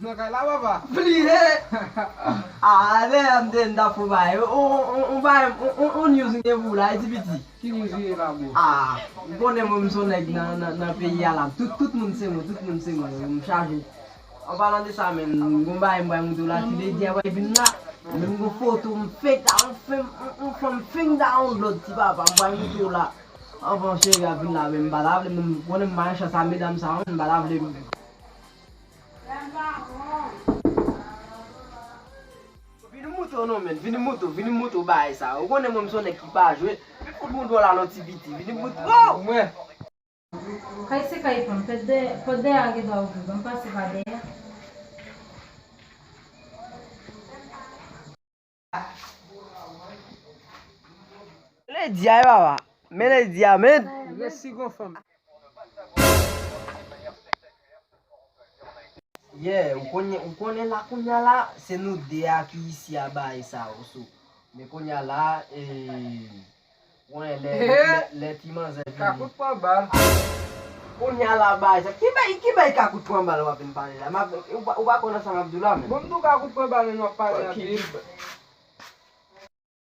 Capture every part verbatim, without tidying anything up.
Nan kay la, papa. Bliye! Ah, lè m te, m t ap fè yon bagay. On, on, on bagay, on, on, on news m gen pou w la, e ti piti. Ki news ou ye la, bro? Ah, ou konnen mwen, m se yon nèg nan, nan, nan peyi a la. Tout, tout moun se mwen, tout moun se mwen. M chaje. An palan de sa, menm, gon bagay m pral montre w la, ti lady a pral vin la. Menm gon foto m fake down, m, m, m, m fake download, ti papa, m pral montre w la. Anvan cheri a vin la, menm m pa ta vle, menm, konnen m pa nan chans a medam sa, m pa ta vle. Vini mouto non, men. Vini mouto, vini mouto bagay sa. Ou konnen mwen, m se yon nèg ki pa jwe. Vin fout mouto la non, ti piti. Vini mouto. Mwen. Kay se kay pa m. Pòt dèyè, pòt dèyè a gen dwa ouvri. Ban m pase pa dèyè. Lady a, papa. Men lady a, men. Resi gon fanm. Yeah, ou konnen, ou konnen la kounye a la, se nou de a ki isi a bay sa yo, so. Men kounye a la, eh, ou konnen lè, lè, lè ti manzè vini. Kakout pran bal. Kounye a la bay sa. Ki bay, ki bay kakout pran bal w ap vin pale la? M ap, ou pa, ou pa konn sa m ap di w la menm. Bon, m tou kakout pran bal, men w ap pale anpil.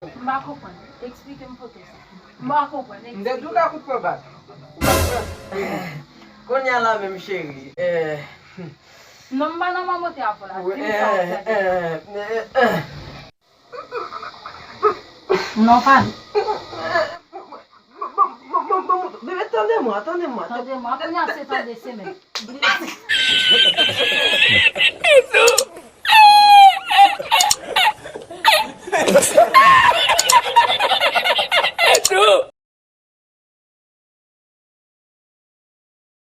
M pa konprann. Eksplike m foto sa. M pa konprann. M te di w ka kout pran bal. Ou pa konprann. Kounye a la menm, cheri. Eh. Non, m pa nan mamote avè w la. Di m sa w ap gade. Non, pa nou. Bon, bon, bon, bon, bon, bebe, tande mwen, tande mwen. Tande mwen. Kounye a se tande semèn. Bliye.